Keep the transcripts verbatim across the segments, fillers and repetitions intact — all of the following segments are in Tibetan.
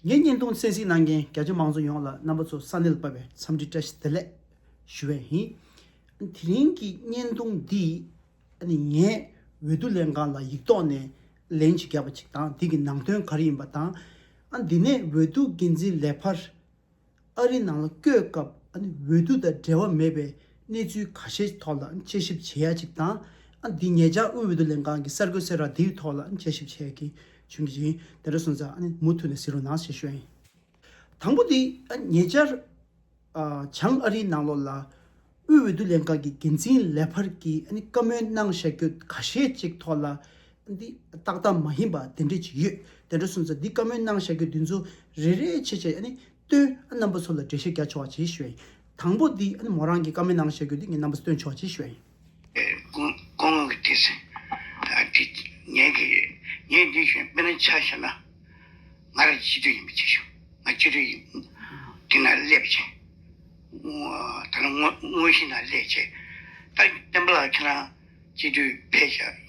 ངའི་བརྙན་ཐུང་གསན་གཟིགས་གནང་མཁན་རྒྱ་ཆེ་མང་ཚོགས་ཡོངས་ལ་རྣམ་པ་ཚོ་ས་གནས་ལ་ཕབ་པའི་འཚམས་འདྲི་བཀྲ་ཤིས་བདེ་ལེགས་ཞུ་བ་ཡིན། དེ་རིང་གི་བརྙན་ཐུང་འདི་ཨ་ནི་ངས་འོས་བསྡུ་ལྷན་ཁང་ལ་ཡིག་ཐོག་ནས་ལན་ཅིག་བརྒྱབ་པ་ཅིག་དང་། འདི་གི་ནང་དོན་ག་རེ་ཡིན་པ་དང་། ཨ་འདི་ནས་འོས་བསྡུ་འགན་འཛིན་ལས་འཕར་ཨ་རིའི་ནང་ལ་བསྐོས་སྐབས་ཨ་ནི་འོས་བསྡུ་དང་འབྲེལ་བ་མེད་པའི་གནས་ཚུལ་ཁ་ཤས་ཐོག་ལ་དཔྱད་ཞིབ་བྱེད་ཡ་ཅིག་དང་། ཨ་འདི་ཉེ་ཆར་དབུས་འོས་བསྡུ་ལྷན་ཁང་གི་གསར་འགོད་གསལ་བསྒྲགས་འདིའི་ཐོག་ལ་དཔྱད་ཞིབ་བྱེད་ཡ་གི་བྱུང་གི་ཡིན། དེ་འདྲ་སོང་ཙང་ཨ་ནི་མུ་མཐུད་ནས་གཟིགས་རོགས་གནང་ཞེས་ཞུ་ཡ་ཡིན། དང་པོ་འདི་ཨ་ཉེ་ཆར་ཨ་བྱང་ཨ་རིའི་ནང་ལོགས་ལ་དབུས་འོས་བསྡུ་ལྷན་ཁང་གི་འགན་འཛིན་ལས་འཕར་གྱིས་ཨ་ནི་བཀའ་མོལ་གནང་བཞག་རྒྱུ་ཁ་ཤས་ཅིག་ཐོག་ལ་འདི་ཏག་ཏག་མ་ཡིན་པ་དེ་འདྲས་ཅིག་ཡོད། དེ་འདྲ་སོང་ཙང་འདི་བཀའ་མོལ་གནང་བཞག་རྒྱུ་འདི་ཚོ་རེ་རེ་བྱས་བྱས་ཨ་ནི་སྟོན། ཨ་རྣམ་པ་ཚོ་ལ་འགྲེལ་བཤད་རྒྱག་ཆོག་པ་བྱེད་ཞུ་ཡ་ཡིན། དང་པོ་འདི་ཨ་ནི་མོ་རང་གིས་བཀའ་མོལ་གནང་བཞག་རྒྱུ་འདི་ངས་རྣམ་པ་ཚོ་སྟོན་ཆོག་པ་བྱེད་ཞུ་ཡ་ཡིན། སྐུ་སྐུ་ངོ་གི་དེ་ཚེ་ཨ་དེ་ངས་གི་ངས་འདི་ཞུ་ཡ་ཡིན། དཔེར་ན་ཆ་བཞག་ན། ང་རང་སྤྱི་འཐུས་ཡིན་པ་ཅིག་ཞུ། ང་སྤྱི་འཐུས་ཡིན། དེ་ན་སླེབས་བྱས། ད་ལ་དངོས་དངོས་གཞི་ན་སླེབས་བྱས། ད་བསྟན་པ་ལགས་ཁྱེད་རང་སྤྱི་འཐུས་ཕེབས་བཞག་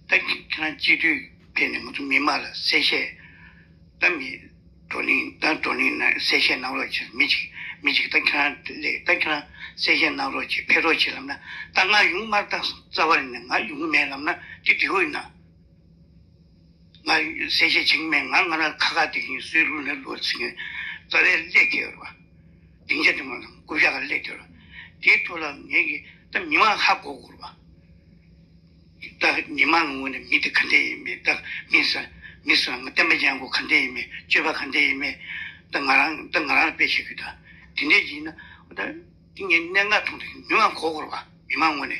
ད་ཁྱེད་རང་སྤྱི་འཐུས་ཕེབས་ནས་ང་ཚོ་མི་མང་ལ་གསལ་བཤད། ད་མི་བགྲོ་གླེང་ད་བགྲོ་གླེང་ན་གསལ་བཤད་གནང་རོགས་བྱས། མི་གཅིག་མི་གཅིག་ད་ཁྱེད་རང་སླེབས། ད་ཁྱེད་རང་གསལ་བཤད་གནང་རོགས་བྱས། ཕེབས་རོགས་བྱས་ལབ་ན། ད་ང་ཡོང་མ་རེད། ད་རྩ་བ་ནས་ང་ཡོང་གི་མེད་ལབ་ན་དེ་འགྲིག་གི་ཡོད་ན། ང་གསལ་བཤད་བྱེད་ཀྱི་མེད། ང་ང་རང་ཁ་ཁ་བསྡད་ཀྱི་ཡིན། སུའི་ལུགས་ནས་ལོ་ཚིགས་ངན་རྩ་བའི་སླེབས་ཀྱི་ཡོད་རེད་པ། སྡིངས་ཆ་དེ་མ་ལ་རྐུབ་བཀྱག་ག་སླེབས་ཀྱི་ཡོད་རེད། དེའི་ཐོག་ལ་ངས་ཀྱི་ད་མི་མང་ཧ་གོ་དགོས་རེད་པ། ད་མི་མང་གི་ངོས་ནས་མི་དེ་ག་འདྲས་ཡིན་མིན། ད་མི་ཟེར་མི་ཟེར་ང་བསྟན་པ་ཅན་གོ་ག་འདྲས་ཡིན་མིན། སྤྱོད་པ་ག་འདྲས་ཡིན་མིན། ད་ང་རང་ད་ང་རང་ལ་དཔེ་བཤད་དགོས། ད་དེ་འདྲས་ཡིན་ན་ད། དེ་ངས་གནད་འགག་མཐོང་དུས་མི་མང་གོ་དགོས་རེད་པ། མི་མང་ངོས་ནས་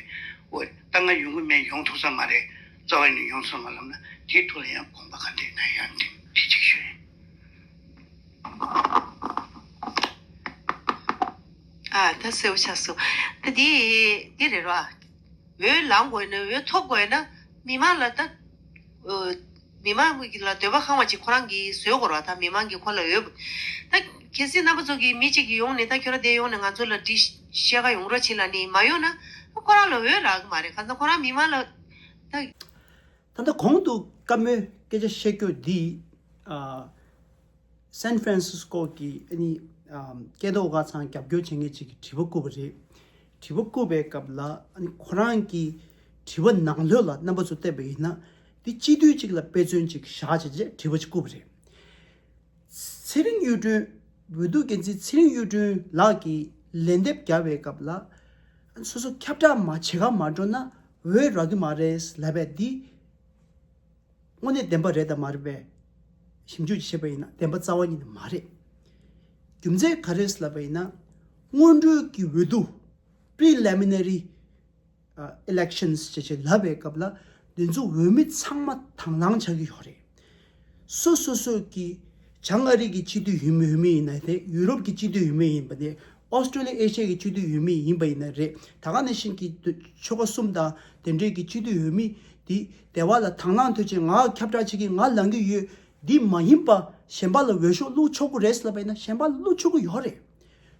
འོ་ད་ང་ཡོང་གི་མེད། ཡོང་ཐུབ་ས་མ་རེད། རྩ་བ་ནས་ཡོང་ཐུབ་ས་མ་ལབ་ན་དེའི་ཐོག་ལ་ཡང་དགོངས་པ་ག་འདྲས་གནང་ཡ་འདི་འདི་གཅིག་ཞུ་ཡིན། ཨ་ད་གསལ་པོ་ཆགས་སོང་། ད་འདི་འདི་རེད་ར། འོས་ལངས་དགོས་ན་འོས་ཐོབ་དགོས་ན་མི་མང་ལ་ད། མི་མང་གི་ལ་འདོད་པ་ཁེངས་པ་ཅིག་ཁོ་རང་གིས་བཟོས་དགོས་རེད་པ། ད་མི་མང་གིས་ཁོ་ལ་འོས། ད་གལ་སྲིད་རྣམ་པ་ཚོ་གིས་མི་གཅིག་གིས་ཡོང་ནས་ད་ཁྱོད་རང་འདིར་ཡོང་ནས་ང་ཚོ་ལ་འདི་བཤད་ག་ཡོང་རོགས་བྱེད་ལབ་ནས་མ་ཡོང་ན་ད་ཁོ་རང་ལ་འོས་རག་གི་མ་རེད། གང་ལྟར་ཁོ་རང་མི་མང་ལ་ད། ད་ལྟ་གོང་དུ་བཀའ་མོལ་སྐད་ཆ་བཤད་རྒྱུ་འདི། ཨ། སན་ཧྥ་རན་སིས་ཀོ་གི་ཨ་ནི་ཨམ་སྐད་ཐོག་ཁང་ཚང་རྒྱབ་སྐྱོར་བྱེད་མཁན་ཅིག་གིས་དྲི་བ་བསྐུར་བ་རེད། དྲི་བ་བསྐུར་བའི་སྐབས་ལ་ཨ་ནི་ཁོ་རང་གིས་དྲི་བ་ནང་ལོགས་ལ་རྣམ་པ་ཚོ་བལྟས་པ་ཡིན་ན་འདི་སྤྱི་འཐུས་གཅིག་ལ་དཔེ་མཚོན་ཅིག་བཞག་བྱས་བྱས་དྲི་བ་ཅིག་བསྐུར་བ་རེད། ཚེ་རིང་གཡུ་སྒྲོན། འོས་བསྡུ་འགན་འཛིན་ཚེ་རིང་གཡུ་སྒྲོན་ལགས་ཀྱིས་ལན་འདེབས་བརྒྱབ་པའི་སྐབས་ལ་སོ་སོ་ཁྱབ་བསྒྲགས་མ་བྱེད་ག་མ་འགྲོ་ན་འོས་རག་གི་མ་རེད་ལབ་པ་འདི། དངོས་གནས་བདེན་པ་རེད་དམ་མ་རེད་པས། ཞིབ་འཇུག་བྱས་པ་ཡིན་ན་བདེན་པ་རྩ་བ་ཉིད་ནས་མ་རེད། རྒྱུ་མཚན་ག་རེ་རེད་ལབ་པ་ཡིན་ན། སྔོན་འགྲོའི་གི་འོས་བསྡུ། Preliminary elections ཅེས་བྱས་ལབ་པའི་སྐབས་ལ་འདི་ཚོ་འོས་མི་ཚང་མ་དང་བླངས་ཆགས་ཀྱི་ཡོད་རེད། སོ་སོ་སོ་གི་བྱང་ཨ་རི་གི་སྤྱི་འཐུས་ཡིན་མི་ཡིན་ནའི་རེད། ཡུ་རོབ་ཀྱི་སྤྱི་འཐུས་ཡིན་མི་ཡིན་པ་དེ། ཨོ་སི་ཀྲོ་ལི་ཡ་ཨེ་ཤི་ཡ་གི་སྤྱི་འཐུས་ཡོད་མི་ཡིན་པ་ཡིན་ན་རེད། ད་ག་ནང་བཞིན་གྱི་ཆོལ་ཁ་གསུམ་དང་དེ་འདྲའི་གི་སྤྱི་འཐུས་ཡོད་མི་འདི་སྡེ་བ་ལ་དང་བླངས་ཐོབ་ཅིང་ང་ཁྱབ་བསྒྲགས་བྱེད་ཀྱི་ང་ལངས་ཀྱི་ཡོད། འདི་མ་ཡིན་པ་གཞན་པ་ལ་འོས་ཤོག་བླུག་ཆོག་གི་རེད་ལབ་པ་ཡིན་ན་གཞན་པ་བླུག་ཆོག་གི་ཡོད་རེད།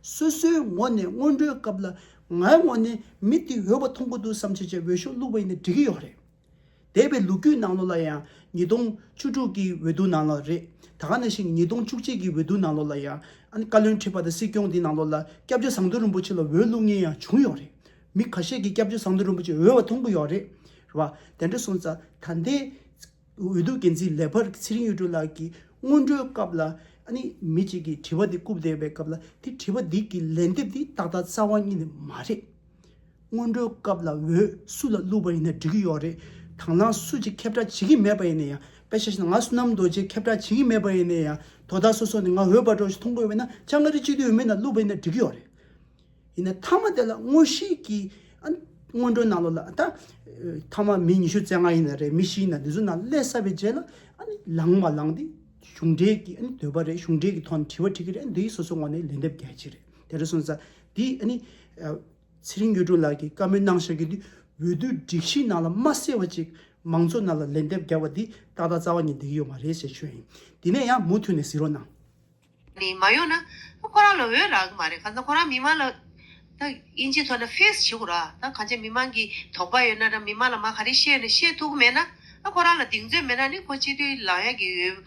སོ་སོའི་ངོས་ནས་སྔོན་འགྲོའི་སྐབས་ལ་ངའི་ངོས་ནས་མི་འདི་འོས་པ་མཐོང་གི་འདུག་བསམ་བྱས་བྱས་འོས་ཤོག་བླུག་པ་ཡིན་ན་འགྲིག་གི་ཡོད་རེད། འདས་པའི་ལོ་རྒྱུས་ནང་ལོགས་ལ་ཡང་ཉིས་སྟོང་བཅུ་དྲུག་གི་འོས་བསྡུ་ནང་ལོགས་རེད། ད་ག་ནང་བཞིན་ཉིས་སྟོང་བཅུ་གཅིག་གི་འོས་བསྡུ་ནང་ལོགས་ལ་ཡང་ཨ་ནི་བཀའ་བློན་ཁྲི་པ་དང་སྲིད་སྐྱོང་འདི་ནང་ལོགས་ལ་སྐྱབས་རྗེ་ཟམ་གདོང་རིན་པོ་ཆེ་ལ་འོས་བླུག་མཁན་ཡང་བྱུང་ཡོད་རེད། མི་ཁ་ཤས་ཀྱིས་སྐྱབས་རྗེ་ཟམ་གདོང་རིན་པོ་ཆེ་འོས་པ་མཐོང་གི་ཡོད་རེད། རེད་བ། དེ་འདྲ་སོང་ཙང་ད་ལྟའི་འོས་བསྡུ་འགན་འཛིན་ལས་འཕར་ཚེ་རིང་གཡུ་སྒྲོན་ལགས་ཀྱིས་སྔོན་འགྲོའི་སྐབས་ལ་ཨ་ནི་མི་གཅིག་གིས་དྲི་བ་འདི་བསྐུར་བསྡད་པའི་སྐབས་ལ་དེ་དྲི་བ་འདི་གི་ལན་འདེབས་འདི་ཏག་ཏག་རྩ་བ་ཉིད་ནས་མ་རེད། སྔོན་འགྲོའི་སྐབས་ལ་འོས་སུ་ལ་བླུགས་པ་ཡིན་ན་འགྲིག་གི་ཡོད་རེད། དང་བླངས་སུ་གཅིག་ཁྱབ་བསྒྲགས་བྱེད་ཀྱི་མེད་པ་ཡིན་ན་ཡང་། དཔེ་ཆ་བཞག་ན་ང་བསོད་ནམས་རྡོ་རྗེ་ཁྱབ་བསྒྲགས་བྱེད་ཀྱི་མེད་པ་ཡིན་ན་ཡང་། དོ་བདག་སོ་སོ་ནས་ང་འོས་འབབ་འདྲ་ཞིག་མཐོང་དགོས་པ་ཡིན་ན་བྱང་ཨ་རི་སྤྱི་འཐུས་འོས་མི་ནང་བླུགས་པ་ཡིན་ན་འགྲིག་གི་ཡོད་རེད། ཡིན་ན་མཐའ་མ་དེ་ལ་དངོས་གཞི་གི་ཨ་ནི་སྔོན་འགྲོའི་ནང་ལོགས་ལ་ད་མཐའ་མ་མི་ཉི་ཤུ་རྩ་ལྔ་ཡིན་ན་རེད། མི་བཞི་ཡིན་ན་འདི་ཚོ་ནང་སླེབས་ཚར་བའི་རྗེས་ལ་ཨ་ནི་ལངས་མ་ལངས་དེ་གཞུང་འབྲེལ་གྱི་ཨ་ནི་འདོད་པ་རེད། གཞུང་འབྲེལ་གྱི་ཐོག་ནས་དྲི་བ་དྲི་གི་རེད། འདི་སོ་སོ་ངོས་ནས་ལན་འདེབས་རྒྱག་གི་རེད། དེ་འདྲ་སོང་ཙང་འདི་ཨ་ནི། ཚེ་རིང་གཡུ་སྒྲོན་ལགས་ཀྱིས་བཀའ་མོལ་གནང་བཞག་རྒྱུ་འདི་འོས་བསྡུ་སྒྲིག་གཞི་ནང་ལ་མ་གསལ་བ་ཅིག་མང་ཚོགས་ནང་ལ་ལན་འདེབས་རྒྱག་པ་འདི་ཏག་ཏག་རྩ་བ་ཉིད་འགྲིག་གི་ཡོད་མ་རེད་ཟེར་ཞུ་ཡ་ཡིན། འདི་ནས་ཡང་མུ་མཐུད་ནས་གཟིགས་རོགས་གནང་། ནི་མ་ཡོང་ན་ཁོ་རང་ལ་འོས་རག་གི་མ་རེད། གང་ལྟར་ཁོ་རང་མི་མང་ལ་ད་ཨིན་ཇི་ཐོག་ནས་ཕེ་སི་བྱེད་དགོས་ར། ད་གང་ཅི་མི་མང་གི་དོགས་པ་ཡོད་ན་ར་མི་མང་ལ་མ་ག་རེ་བཤད་ན་བཤད་ཐུབ་ཀྱི་མེད་ན་ད་ཁོ་རང་ལ་གདེང་ཚོད་མེད་ན་ནི་ཁོ་སྤྱི་འཐུས་ལངས་ཡ་གི་འོས་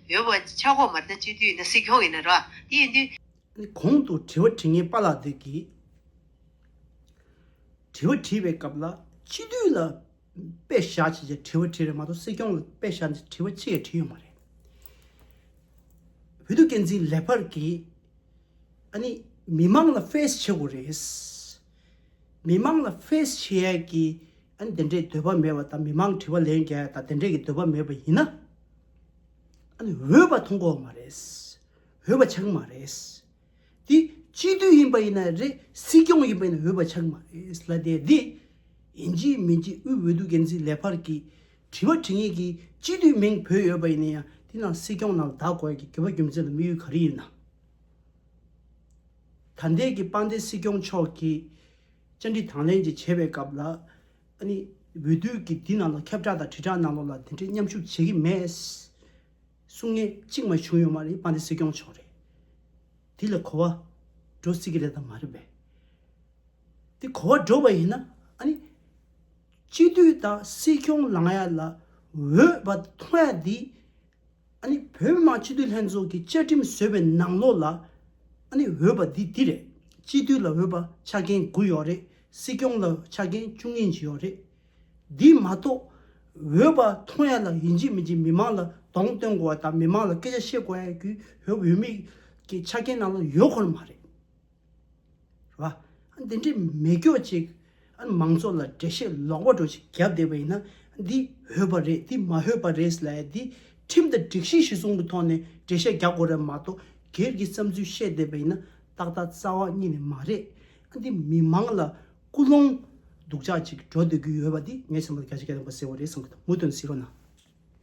ཡོད་པ་ཆགས་ཀྱི་ཡོད་མ་རེད། ད་སྤྱི་འཐུས་ཡིན་ན་སྲིད་སྐྱོང་ཡིན་ན་རེད་བ། དེ་ཡིན་དུས། གོང་དུ་དྲི་བ་དྲི་མཁན་པཱ་ལགས་དེ་གིས་དྲི་བ་དྲིས་པའི་སྐབས་ལ་སྤྱི་འཐུས་ལ་དཔེ་བཞག་བྱས་བྱས་དྲི་བ་དྲིས་རེད་མ་གཏོགས་སྲིད་སྐྱོང་ལ་དཔེ་བཞག་ནས་དྲི་བ་གཅིག་ཡང་དྲིས་ཡོད་མ་རེད། འོས་བསྡུ་འགན་འཛིན་ལས་འཕར་གྱིས་ཨ་ནི་མི་མང་ལ་ཕེ་སི་བྱེད་དགོས་རེད། མི་མང་ལ་ཕེ་སི་བྱེད་ཡས་ཀྱི་ཨ་ནི་དེ་འདྲའི་འདོད་པ་མེད་པ་དང་མི་མང་དྲི་བ་ལན་རྒྱག་ཡས་དང་དེ་འདྲའི་གི་འདོད་པ་མེད་པ་ཡིན་ན། ཨ་ནི་འོས་པ་མཐོང་གི་ཡོད་མ་རེད། འོས་པ་ཆགས་ཀྱི་མ་རེད། འདི་སྤྱི་འཐུས་ཡིན་པ་ཡིན་ན་རེད། སྲིད་སྐྱོང་ཡིན་པ་ཡིན་ན་འོས་པ་ཆགས་ཀྱི་མ་རེད་ལབ་དེ། འདི་ཡིན་གཅིག་མིན་གཅིག་དབུས་འོས་བསྡུ་འགན་འཛིན་ལས་འཕར་གྱིས་དྲི་བ་དྲི་མཁན་གྱི་སྤྱི་འཐུས་མིང་བོས་ཡོད་པ་ཡིན་ན་ཡང་དེ་ནང་སྲིད་སྐྱོང་ནང་ལ་བདག་དགོས་ཡ་གི་དགོས་པ་རྒྱུ་མཚན་ལ་དམིགས་ཡུལ་ག་རེ་ཡིན་ན། ད་ལྟའི་གི་དཔལ་ལྡན་སྲིད་སྐྱོང་མཆོག་གིས་བཅར་འདྲི་དང་ལེན་ཅིག་བྱས་པའི་སྐབས་ལ། ཨ་ནི་འོས་བསྡུ་གི་འདི་ནང་ལ་ཁྱབ་བསྒྲགས་དང་དྲིལ་བསྒྲགས་ནང་ལོགས་ལ་དེ་འདྲའི་མཉམ་ཞུགས་བྱེད་ཀྱི་མེད་གསུང་མཁན་གཅིག་མ་བྱུང་ཡོད་མ་རེད། དཔལ་ལྡན་སྲིད་སྐྱོང་མཆོག་རེད། དེ་ལ་གོ་བ་འགྲོ་སྲིད་ཀྱི་རེད་དམ་མ་རེད་པས། དེ་གོ་བ་འགྲོ་བ་ཡིན་ན་ཨ་ནི་སྤྱི་འཐུས་དང་སྲིད་སྐྱོང་ལངས་ཡ་ལ་འོས་པ་མཐོང་ཡ་འདི། ཨ་ནི་བོད་མི་མང་སྤྱི་འཐུས་ལྷན་ཚོགས་ཀྱི་བཅའ་ཁྲིམས་བཟོས་པའི་ནང་ལོགས་ལ་ཨ་ནི་འོས་པ་འདི་འདི་རེད། སྤྱི་འཐུས་ལ་འོས་པ་ཆ་རྐྱེན་དགུ་ཡོད་རེད། སྲིད་སྐྱོང་ལ་ཆ་རྐྱེན་བཅུ་གཉིས་ཅིག་ཡོད་རེད། འདི་མ་གཏོགས་འོས་པ་མཐོང་ཡ་ལ་ཡིན་གཅིག་མིན་གཅིག་མི་མང་ལ་གདོང་སྟོན་དགོས་པ་དང་མི་མང་ལ་སྐད་ཆ་བཤད་དགོས་ཡ་གི་འོས་པ་འོས་མི་གི་ཆ་རྐྱེན་ནང་ལ་ཡོད་ཁོ་ན་མ་རེད། རེད་བ། ཨ་འདི་འདྲའི་མེད་སྐྱོ་ཅིག་ཨ་མང་ཚོགས་ལ་འགྲེལ་བཤད་ལོག་པ་འགྲོ་ཅིག་བརྒྱབ་བསྡད་པ་ཡིན་ན། འདི་འོས་པ་རེད། འདི་མ་འོས་པ་རེད་ལབ་ཡ་འདི་ཁྲིམས་དང་སྒྲིག་གཞི་གཞིར་བཟུང་གི་ཐོག་ནས་འགྲེལ་བཤད་རྒྱག་དགོས་རེད་མ་གཏོགས་སྒེར་གྱི་བསམ་ཚུལ་བཤད་བསྡད་པ་ཡིན་ན་ཏག་ཏག་རྩ་བ་ཉིད་ནས་མ་རེད། ཨ་འདི་མི་མང་ལ་ཀུན་སློང་སྡུག་ཅག་ཅིག་འགྲོ་སྡོད་ཀྱི་ཡོད་པ་འདི་ངའི་བསམ་པར་བརྒྱ་ཆ་བརྒྱ་ཐམ་པ་གསལ་པོ་རེད་བསམ་གྱི་འདུག་མུ་མཐུད་ནས་གཟིགས་རོགས་གནང་།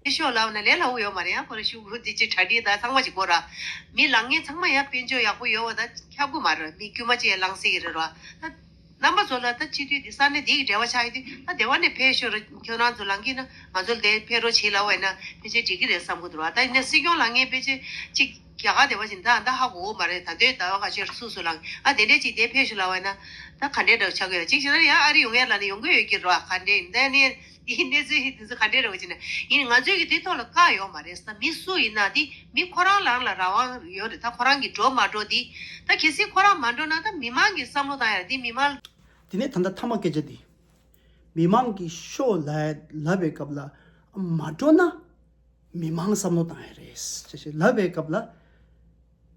ཕེབས་ཤོག་ལབ་ན་ལས་སླ་པོ་ཡོད་མ་རེད། ཡང་ཁོ་རང་ཤུགས་འདི་ཅི་གྲ་སྒྲིག་དང་ཚང་མ་ཅིག་དགོས་ར། མི་ལངས་མཁན་ཚང་མ་ཡང་དཔལ་འབྱོར་ཡག་པོ་ཡོད་པ་དང་ཁྱབ་གི་མ་རེད། མི་དཀྱུས་མ་ཅིག་ཡང་ལངས་སྲིད་ཀྱི་རེད་ར། ད་རྣམ་པ་ཚོ་ལ་ད་སྤྱི་འཐུས་འདི་ས་གནས་འདི་གི་འབྲེལ་བ་ཆགས་ཡོད་དུས་ད་སྡེ་བ་ནས་ཕེབས་ཤོག་ར། ཁྱོད་རང་ཚོ་ལངས་ཀྱི་ན་ང་ཚོ་འདིར་ཕེབས་རོགས་བྱེད་ལབ་པ་ཡིན་ན་ཕལ་ཆེར་འགྲིག་གི་རེད་བསམ་གི་འདུག་ར། ད་ཡིན་ན་སྲིད་སྐྱོང་ལངས་མཁན་ཕལ་ཆེར་ཅིག་རྒྱ་གར་སྡེ་བ་ཞིག་ད་ད་ཧ་གོ་གི་མ་རེད། ད་དུང་ད་བ་ཁ་ཤས་སུ་སུ་ལངས་ཨ་དེ་འདྲས་ཅིག་འདིར་ཕེབས་ཤོག་ལབ་པ་ཡིན་ན་ད་ག་འདྲས་འདྲ་ཆགས་ཀྱི་ཡོད། ཅིག་བྱས་ན་ཡང་ཨ་རི་ཡོང་ཡ་ལ་ནི་ཡོང་གི་ཡོད་ཀྱི་ར། ག་འདྲས་ཡིན་ད་ནི། དེའི་གནས་ཚུལ་དེ་ཚོ་ག་འདྲས་རེད་བ་ཅེ་ན། ཡིན་ང་ཚོའི་གི་དེ་ཐོག་ལ་བཀག་ཡོད་མ་རེད་ཟེར། མི་སུ་ཡིན་ན་དེ་མི་ཁོ་རང་རང་ལ་རང་དབང་ཡོད་རེད། ད་ཁོ་རང་གི་འགྲོ་མ་འགྲོ་དེ་ད་གལ་སྲིད་ཁོ་རང་མ་འགྲོ་ན་ད་མི་མང་གི་བསམ་བློ་བཏང་ཡ་རེད། དེ་མི་མང་། དེ་ནས་ད་ལྟ་མཐའ་མ་སྐད་ཆ་དེ། མི་མང་གི་ཤོག་ལ་ལབ་པའི་སྐབས་ལ་མ་འགྲོ་ན་མི་མང་བསམ་བློ་བཏང་ཡ་རེད་ཅེས་ལབ་པའི་སྐབས་ལ།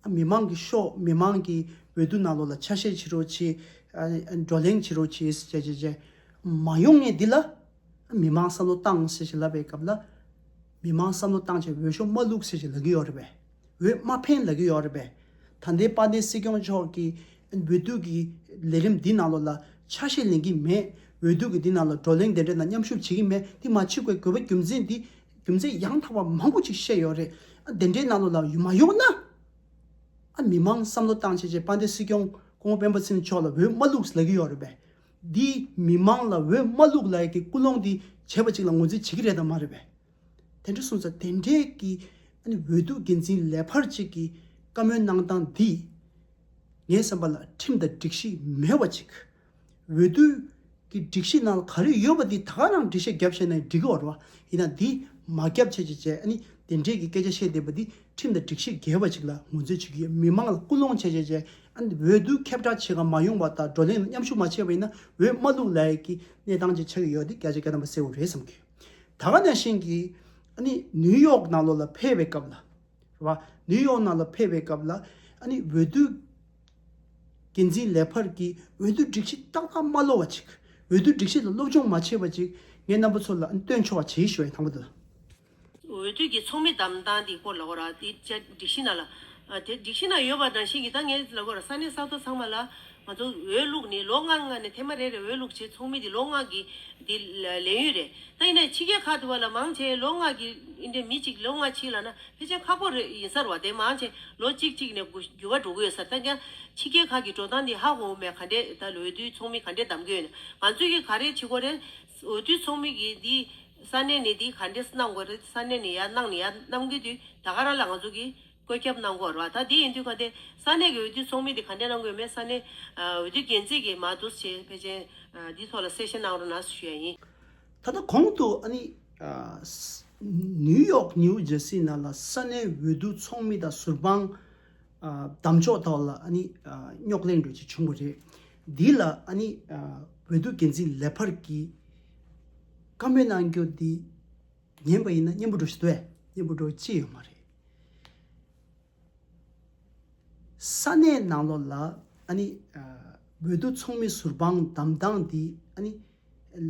མི་མང་གི་ཤོག་མི་མང་གི་འོས་བསྡུ་ནང་ལོགས་ལ་ཆ་ཤས་བྱེད་རོགས་བྱེད། ཨ་བགྲོ་གླེང་བྱེད་རོགས་བྱེད་ཟེར་བྱས་བྱས་མ་ཡོང་ངེས་འདི་ལ་མི་མང་བསམ་བློ་བཏང་ཟེར་ཞིག་ལབ་པའི་སྐབས་ལ། མི་མང་བསམ་བློ་བཏང་བྱས་འོས་ཤོག་མ་བླུགས་ཟེར་ཞིག་ལབ་ཀྱི་ཡོད་རེད་པས། འོས་མ་འཕེན་ལབ་ཀྱི་ཡོད་རེད་པས། ད་ལྟའི་དཔལ་ལྡན་སྲིད་སྐྱོང་མཆོག་གིས་འོས་བསྡུ་གི་ལས་རིམ་འདི་ནང་ལོགས་ལ་ཆ་ཤས་ལེན་གྱི་མེད། འོས་བསྡུ་གི་འདི་ནང་ལ་བགྲོ་གླེང་དེ་འདྲའི་ནང་མཉམ་ཞུགས་བྱེད་ཀྱི་མེད། འདི་མ་བྱེད་དགོས་དགོས་པ་རྒྱུ་མཚན་འདི་རྒྱུ་མཚན་ཡང་དག་པ་མང་པོ་ཅིག་བཤད་ཡོད་རེད། ཨ་དེ་འདྲའི་ནང་ལོགས་ལ་མ་ཡོང་ན། ཨ་མི་མང་བསམ་བློ་བཏང་བྱས་བྱས་དཔལ་ལྡན་སྲིད་སྐྱོང་སྐུ་ངོ་སྤེན་པ་ཚེ་རིང་མཆོག་ལ་འོས་མ་བླུགས་ལབ་ཀྱི་ཡོད་རེད་པས། འདིས་མི་མང་ལ་འོས་མ་བླུགས་ལབ་ཡ་གི་ཀུན་སློང་འདི་བྱས་པ་ཅིག་ལ་ངོས་འཛིན་བྱེད་ཀྱི་རེད་དམ་མ་རེད་པས། དེ་འདྲ་སོང་ཙང་དེ་འདྲའི་གི་ཨ་ནི་འོས་བསྡུ་འགན་འཛིན་ལས་འཕར་ཅིག་གི་བཀའ་མོལ་གནང་སྟངས་འདིས། ངའི་བསམ་པ་ལ་ཁྲིམས་དང་སྒྲིག་གཞི་མེད་པ་ཅིག་འོས་བསྡུ་གི་སྒྲིག་གཞི་ནང་ལ་ག་རེ་ཡོད་པ་འདི་ད་ག་རང་འགྲེལ་བཤད་བརྒྱབ་བྱས་ན་འགྲིག་གི་ཡོད་རེད་བ། ཡིན་ན་འདི་མ་བརྒྱབ་བྱས་བྱས་བྱས་ཨ་ནི་དེ་འདྲའི་གི་སྐད་ཆ་བཤད་བསྡད་པ་འདི་ཁྲིམས་དང་སྒྲིག་གཞི་འགལ་བ་ཅིག་ལ་ངོས་འཛིན་བྱེད་ཀྱི་ཡོད། མི་མང་ལ་ཀུན་སློང་བྱས་བྱས་བྱས་ཨ་ནི་འོས་བསྡུ་ཁྱབ་བསྒྲགས་བྱེད་ག་མ་ཡོང་བ་དང་བགྲོ་གླེང་ལ་མཉམ་ཞུགས་མ་བྱས་པ་ཡིན་ན་འོས་མ་བླུགས་ལབ་ཡ་གི་གནས་སྟངས་ཅིག་ཆགས་ཀྱི་ཡོད་འདི་བརྒྱ་ཆ་བརྒྱ་ཐམ་པ་གསལ་པོ་རེད་བསམ་གི། ད་ག་ནང་བཞིན་གྱི་ཨ་ནི་ནིའུ་ཡོག་ནང་ལོགས་ལ་ཕེབས་པའི་སྐབས་ལ། རེད་བ། ནིའུ་ཡོག་ནང་ལ་ཕེབས་པའི་སྐབས་ལ་ཨ་ནི་འོས་བསྡུ་འགན་འཛིན་ལས་འཕར་གྱིས་འོས་བསྡུ་སྒྲིག་གཞི་ཏག་ཏག་མ་ཀློག་པ་ཅིག་འོས་བསྡུ་སྒྲིག་གཞི་ལ་སློབ་སྦྱོང་མ་བྱས་པ་ཅིག་ངས་རྣམ་པ་ཚོ་ལ་ཨ་ནི་སྟོན་ཆོག་པ་བྱེད་ཞུ་བའི་དང་པོ་དེ་ལ། འོས་བསྡུ་གི་ཚོགས་མི་བདམས་སྟངས་དེའི་སྐོར་ལ་འོ་ར་དེ་སྒྲིག་གཞི་ནང་ལ་ཨ་དེ་སྒྲིག་གཞི་ནང་ཡོད་པ་ནང་བཞིན་གྱི་ད་ངས་ལབ་དགོས་ར་ས་གནས་ས་ཐོག་ཚང་མ་ལ་ང་ཚོ་འོས་བླུགས་ནས་ལོ་ལྔ་ལྔ་ནས་ཐེངས་མ་རེ་རེ་འོས་བླུགས་བྱས་ཚོགས་མི་དེ་ལོ་ལྔ་གི་དེ་ལས་ཡུན་རེད། ད་ཡིན་ནའི་ཕྱི་རྒྱལ་ཁག་དུ་བ་ལ་མང་ཆེ་ལོ་ལྔ་གི་ཨིན་དེ་མི་གཅིག་ལོ་ལྔ་ཕྱིན་ལབ་ན་ཕལ་ཆེར་ཁག་པོ་རེད་ཡིན་ས་རེད་བ། དེ་མང་ཆེ་ལོ་གཅིག་གཅིག་ནས་འགྱུར་བ་འགྲོ་གི་ཡོད་ས། ད་ཀྱང་ཕྱི་རྒྱལ་ཁག་གི་འགྲོ་སྟངས་འདི་ཧ་གོ་མེད། ག་འདྲས་ད་འོས་བསྡུའི་ཚོགས་མི་ག་འདྲས་བདམས་གི་ཡོད་ན་ང་ཚོས་ཀྱི་ག་རེ་བྱེད་དགོས་རེད། འོས་བསྡུའི་ཚོགས་མི་གི་འདི་ས་གནས་ནས་འདི་ག་འདྲས་གནང་དགོས་རེད། ས་གནས་ནས་ཡར་གནང་ནས་ཡར་གནང་གི་དུས་ད་ག་རང་ལ་ང་ཚོ་གི་བཀོད་ཁྱབ་གནང་དགོས་རེད་བ། ད་འདི་ཡིན་དུས་ག་དེ་ས་གནས་ཀྱི་འོས་བསྡུ་ཚོགས་མི་འདི་ག་འདྲས་གནང་དགོས་མེད་ས་གནས་འོས་བསྡུ་འགན་འཛིན་གྱིས་མར་འདུག་བྱས་ཕལ་ཆེར་འདི་ཐོག་ལ་གསལ་བཤད་གནང་རོགས་གནང་ཞུ་ཡ་ཡིན། ད་ལྟ་གོང་དུ་ཨ་ནི་ཨ་ ནིའུ་ཡོག་ནིའུ་ཇར་སི་ནང་ལ་ས་གནས་འོས་བསྡུ་ཚོགས་མི་དང་ཟུར་དཔང་ཨ་བདམས་ཕྱོགས་ཐོག་ལ་ཨ་ནི་ཨ་རྙོག་གླེང་འདྲ་ཅིག་བྱུང་བ་རེད། འདི་ལ་ཨ་ནི་ཨ་འོས་བསྡུ་འགན་འཛིན་ལས་འཕར་གྱིས་བཀའ་མོལ་གནང་རྒྱུ་འདི་ཉན་པ་ཡིན་ན་སྙན་པོ་འདྲ་ཞིག་འདུག་ཨེ། སྙན་པོ་འདྲ་ཅི་ཡོད་མ་རེད། ས་གནས་ནང་ལོགས་ལ་ཨ་ནི་ཨ་འོས་བསྡུ་ཚོགས་མི་ཟུར་དཔང་བདམས་སྟངས་འདི་ཨ་ནི་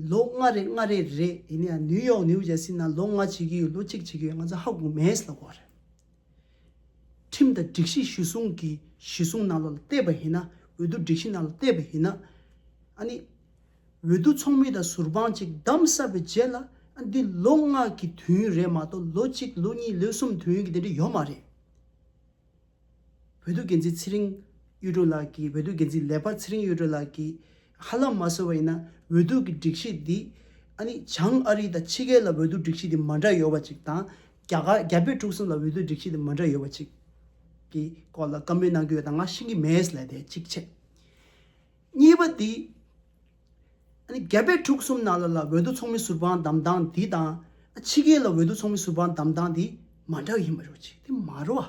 ལོ་ལྔ་རེ་ལྔ་རེ་རེ་ཡིན་ན་ཡང་ནིའུ་ཡོག་ནིའུ་ཇར་སི་ནང་ལོ་ལྔ་བྱེད་ཀྱི་ཡོད། ལོ་གཅིག་བྱེད་ཀྱི་ཡོད། ང་ཚོ་ཧ་གོ་མེད་ལབ་དགོས་རེད། ཁྲིམས་དང་སྒྲིག་གཞི་གཞི་བཟུང་གི་གཞི་བཟུང་ནང་ལོགས་ལ་བལྟས་པ་ཡིན་ན། འོས་བསྡུ་སྒྲིག་གཞི་ནང་ལ་བལྟས་པ་ཡིན་ན། ཨ་ནི་འོས་བསྡུ་ཚོགས་མི་དང་ཟུར་དཔང་ཅིག་བདམས་ཚར་བའི་རྗེས་ལ་ཨ་འདི་ལོ་ལྔ་གི་དུས་ཡུན་རེད་མ་གཏོགས་ལོ་གཅིག་ལོ་གཉིས་ལོ་གསུམ་དུས་ཡུན་གྱི་དེ་འདྲ་ཡོད་མ་རེད། འོས་བསྡུ་འགན་འཛིན་ཚེ་རིང་གཡུ་སྒྲོན་ལགས་ཀྱིས། འོས་བསྡུ་འགན་འཛིན་ལས་འཕར་ཚེ་རིང་གཡུ་སྒྲོན་ལགས་ཀྱིས་ཧ་ལམ་མ་བཟོ་བ་ཡིན་ན་འོས་བསྡུ་གི་སྒྲིག་གཞི་འདི་ཨ་ནི་བྱང་ཨ་རི་དང་ཕྱི་རྒྱལ་ལ་འོས་བསྡུ་སྒྲིག་གཞི་འདི་མ་འདྲ་ཡོད་པ་ཅིག་དང་། རྒྱ་གར་རྒྱ་བལ་འབྲུག་གསུམ་ལ་འོས་བསྡུ་སྒྲིག་གཞི་འདི་མ་འདྲ་ཡོད་པ་ཅིག་གི་སྐོར་ལ་བཀའ་མོལ་གནང་གི་ཡོད་དང་ང་ཤེས་ཀྱི་མེད་ལབ་དེ་གཅིག་བྱས། གཉིས་པ་འདི། ཨ་ནི་རྒྱ་བལ་འབྲུག་གསུམ་ནང་ལ་ལ་འོས་བསྡུ་ཚོགས་མི་ཟུར་དཔང་བདམས་སྟངས་འདི་དང་། ཨ་ཕྱི་རྒྱལ་ལ་འོས་བསྡུ་ཚོགས་མི་ཟུར་དཔང་བདམས་སྟངས་འདི་མ་འདྲ་ཡིན་པ་རེད་ཅིག་དེ་མ་རེད་བ།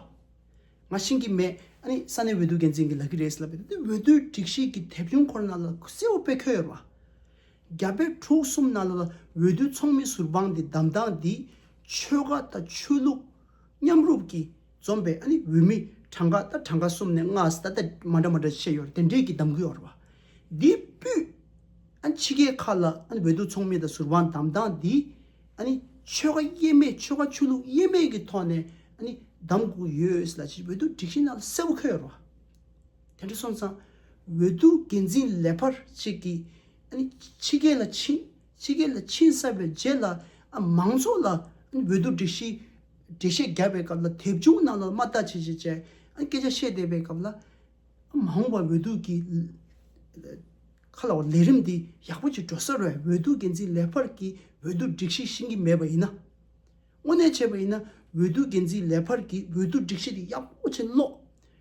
ང་ཤེས་ཀྱི་མེད། ཨ་ནི་ས་གནས་འོས་བསྡུ་འགན་འཛིན་གྱིས་ལབ་ཀྱི་རེད་ལབ་པ་དེ་འོས་བསྡུའི་སྒྲིག་གཞི་གི་དེབ་ཆུང་ཁོ་རང་ནང་ལ་གསལ་པོ་དཔེ་འཁོད་ཡོད་རེད་བ། རྒྱ་བལ་འབྲུག་གསུམ་ནང་ལ་ལ་འོས་བསྡུ་ཚོགས་མི་ཟུར་དཔང་འདི་བདམས་སྟངས་འདི་ཆོལ་ཁ་དང་ཆོས་ལུགས་མཉམ་རུབ་ཀྱིས་འཛོམས་པའི་ཨ་ནི་འོས་མི་གྲངས་ཀ་ད་གྲངས་ཀ་གསུམ་ནས་ལྔ་ད་ལྟ་མ་འདྲ་མ་འདྲ་བཤད་ཡོད་རེད། དེ་འདྲས་ཀྱི་གདམ་གྱི་ཡོད་རེད་བ། འདི་སྤུས་ཨ་ནི་ཕྱི་རྒྱལ་ཁག་ལ་ཨ་ནི་འོས་བསྡུ་ཚོགས་མི་དང་ཟུར་དཔང་བདམས་སྟངས་འདི་ཨ་ནི་ཆོལ་ཁ་དབྱེ་མེད་ཆོལ་ཁ་ཆོས་ལུགས་དབྱེ་མེད་ཀྱི་ཐོག་ནས་ཨ་ནི་བདམས་དགོས་ཡོད་ལ་ཅིག་འོས་བསྡུ་སྒྲིག་གཞི་ནང་ལ་གསལ་པོ་འཁོད་ཡོད་རེད་བ། དེ་འདྲ་སོང་ཙང་འོས་བསྡུ་འགན་འཛིན་ལས་འཕར་ཅིག་གིས་ཨ་ནི་ཕྱི་རྒྱལ་ལ་ཕྱིན། ཕྱི་རྒྱལ་ལ་ཕྱིན་ཚར་བའི་རྗེས་ལ་ཨ་མང་ཚོགས་ལ་ཨ་ནི་འོས་བསྡུ་སྒྲིག་གཞི་འགྲེལ་བཤད་བརྒྱབ་པའི་སྐབས་ལ་དེབ་ཆུང་ནང་ལ་མ་ལྟ་བྱེད་བྱེད་བྱས་ཨ་ནི་སྐད་ཆ་བཤད་བསྡད་པའི་སྐབས་ལ་ཨ་མ་འོངས་པ་འོས་བསྡུ་གི་ཁ་ལ་ལས་རིམ་འདི་ཡག་པོ་ཅིག་འགྲོ་ས་རེད། འོས་བསྡུ་འགན་འཛིན་ལས་འཕར་གྱིས་འོས་བསྡུ་སྒྲིག་གཞི་ཤེས་ཀྱི་མེད་པ་ཡིན་ན། དངོས་གནས་བྱས་པ་ཡིན་ན་འོས་བསྡུ་འགན་འཛིན་ལས་འཕར་གྱིས་འོས་བསྡུ་སྒྲིག་གཞི་དེ་ཡག་པོ་ཅིག་ཀློག་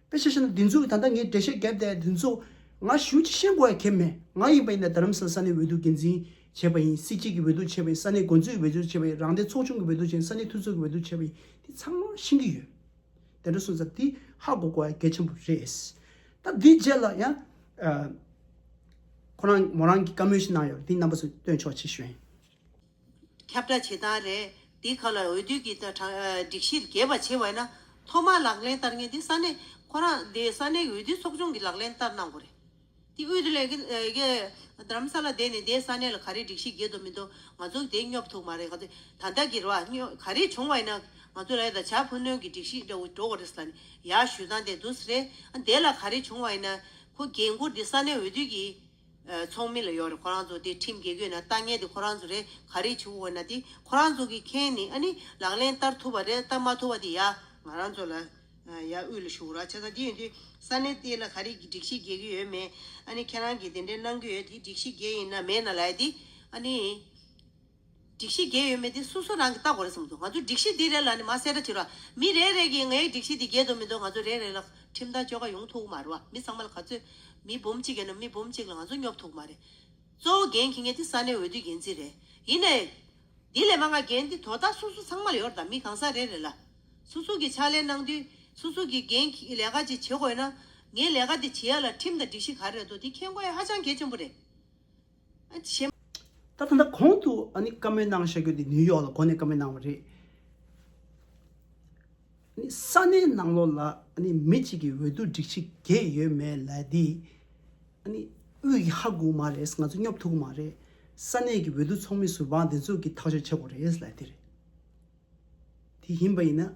དཔེ་ཆ་བཞག་ན་འདི་ཚོ་ད་ལྟ་ངས་འགྲེལ་བཤད་བརྒྱབ་བསྡད་འདི་ཚོ་ང་ཞུ་ཅིག་ཤེས་དགོས་ཡ་གལ་མེད། ང་ཡིན་པ་ཡིན་ན་རྡ་རམ་ས་ལ་ས་གནས་འོས་བསྡུ་འགན་འཛིན་བྱས་པ་ཡིན། སྲིད་སྤྱི་གི་འོས་བསྡུ་བྱས་པ་ཡིན། ས་གནས་འགོ་འཛིན་འོས་བསྡུ་བྱས་པ་ཡིན། རང་བདེན་ཚོགས་ཆུང་གི་འོས་བསྡུ་བྱས་ཡིན། ས་གནས་འཐུས་ཚོགས་ཀྱི་འོས་བསྡུ་བྱས་པ་ཡིན། དེ་ཚང་མ་ཤེས་ཀྱི་ཡོད། དེ་འདྲ་སོང་ཙང་འདི་ཧ་གོ་དགོས་ཡ་གལ་ཆེན་པོ་རེད། ད་འདིའི་རྗེས་ལ་ཡང་ཨ་ཁོ་རང་མོ་རང་གིས་བཀའ་མོལ་ཞིག་གནང་ཡོད། འདི་རྣམ་པ་ཚོས་སྟོན་ཆོག་ཅེས་ཞུ་ཡིན། ཁྱབ་བསྒྲགས་བྱེད་སྟངས་རེད། འདི་ག་ལ་འོས་བསྡུ་གི་ད་གྲ་ཨ་སྒྲིག་གཞི་རྒྱས་པ་བྱེད་པ་ཡིན་ན་ཐོག་མར་ལག་ལེན་བསྟར་མཁན་འདི་ས་གནས་ཁོ་རང་འདི་ས་གནས་འོས་བསྡུ་ཚོགས་ཆུང་གིས་ལག་ལེན་བསྟར་གནང་དགོས་རེད། དེ་དབུས་དུ་ལས་ཀྱི་ཨེ་གེ་རྡ་རམ་ས་ལ་བསྡད་ནས་དེ་ས་གནས་ལ་ག་རེ་སྒྲིག་གཞི་འགྱེད་དུ་མི་འདུག་ང་ཚོ་དེ་སྙོབ་ཐུབ་མ་རེད། ང་ཚོ་ད་ལྟ་གི་རེད་བ། ག་རེ་བྱུང་བ་ཡིན་ན་ང་ཚོ་ལ་ཡ་ད་ཇ་ཕུ་ནུ་གི་སྒྲིག་གཞི་འདྲ་བོ་འགྲོ་དགོས་རེད་ཟེར་ལ་ནི་ཡར་ཞུ་སྟངས་དེ་འདུག་ཟེར་རེད། ཨ་དེ་ལ་ག་རེ་བྱུང་བ་ཡིན་ན་ཁོ་འགན་འཁུར་དེ་ས་གནས་འོས་བསྡུ་གི་ཨ་ཚོགས་མི་ལ་ཡོད་རེད། ཁོ་རང་ཚོ་དེ་ཁྲིམས་འགལ་གྱི་ཡོད་ན་ལྟ་མཁན་དེ་ཁོ་རང་ཚོ་རེད། ག་རེ་བྱུང་བ་ཡིན་ན་དེ་ཁོ་རང་ཚོ་གི་མཁན་ནི་ཨ་ནི་ལག་ལེན་བསྟར་ཐུབ་པ་རེད། བསྟར་མ་ཐུབ་པ་དེ་ཡ་ང་རང་ཚོ་ལ་ཡར་དབུས་ལ་ཞུ་ར། བྱས་ཙང་འདི་ཡིན་དུས་ས་གནས་དེ་ལ་ག་རེ་གི་སྒྲིག་གཞི་འགལ་གྱི་ཡོད་མེད། ཨ་ནི་ཁྱེད་རང་གིས་དེ་འདྲའི་གནང་གི་ཡོད་དེ་སྒྲིག་གཞི་འགལ་ཡིན་ན་མེད་ན་ལབ་ཡ་དེ་ཨ་ནི་སྒྲིག་གཞི་འགལ་ཡོད་མེད་དེ་སོ་སོ་རང་གིས་བལྟ་དགོས་རེད་བསམ་འདུག་ང་ཚོ་སྒྲིག་གཞི་འདི་རེད་ལབ་ནས་མ་གསལ་བསྒྲགས་བྱེད་རོགས། མི་རེ་རེ་གིས་ངའི་སྒྲིག་གཞི་འདི་འགལ་འདུག་མི་འདུག་ང་ཚོ་རེ་རེ་ལ་ཁྲིམས་ཐག་གཅོད་ག་ཡོང་ཐུབ་ཀྱི་མ་རེད་བ། མི་ཚང་མ་ལ་ག་ཚོད་མི་སྦོམ་གཅིག་ཡིན་ན་མི་སྦོམ་གཅིག་ལ་ང་ཚོ་སྙོབ་ཐུབ་ཀྱི་མ་རེད། གཙོ་བོ་འགན་འཁྱེར་མཁན་དེ་ས་གནས་འོས་བསྡུ་འགན་འཛིན་རེད། ཡིན་ནའི། འདི་ལས་མང་བ་འགན་འདི་དོ་བདག་སོ་སོ་ཚང་མ་ལ་ཡོད་རེད། ད་མི་གང་ཟག་རེ་རེ་ལ། སོ་སོ་གི་ཕྱག་ལས་གནང་དུས་སོ་སོ་གི་འགན་འཁྱེར་ལས་ཀ་ཅིག་བྱེད་དགོས་ཡོད་ན། ངའི་ལས་ཀ་འདི་བྱེད་ཡ་ལ་ཁྲིམས་དང་སྒྲིག་གཞི་ག་རེ་རེད་འདུག་འདི་མཁྱེན་དགོས་ཡ་ཧ་ཅང་གལ་ཆེན་པོ་རེད། ཨ་གཞན། ད་ད་ལྟ་གོང་དུ་ཨ་ནི་བཀའ་མོལ་གནང་བཞག་རྒྱུ་འདི་ནིའུ་ཡོག་ལ་གོ་ནས་བཀའ་མོལ་གནང་བ་རེད། ཨ་ནི་ས་གནས་ནང་ལོགས་ལ་ཨ་ནི་མི་གཅིག་གིས་འོས་བསྡུ་སྒྲིག་གཞི་འགལ་ཡོད་མེད་ལབ་དེ་ཨ་ནི་དབུས་ཀྱིས་ཧ་གོ་མ་རེད། ང་ཚོ་སྙོབ་ཐུབ་ཀྱི་མ་རེད། ས་གནས་ཀྱི་འོས་བསྡུ་ཚོགས་མི་ཟུར་དཔང་དེ་ཚོ་གིས་ཐག་གཅོད་བྱེད་དགོས་རེད་ལབ་དེ་རེད། དེ་ཡིན་པ་ཡིན་ན་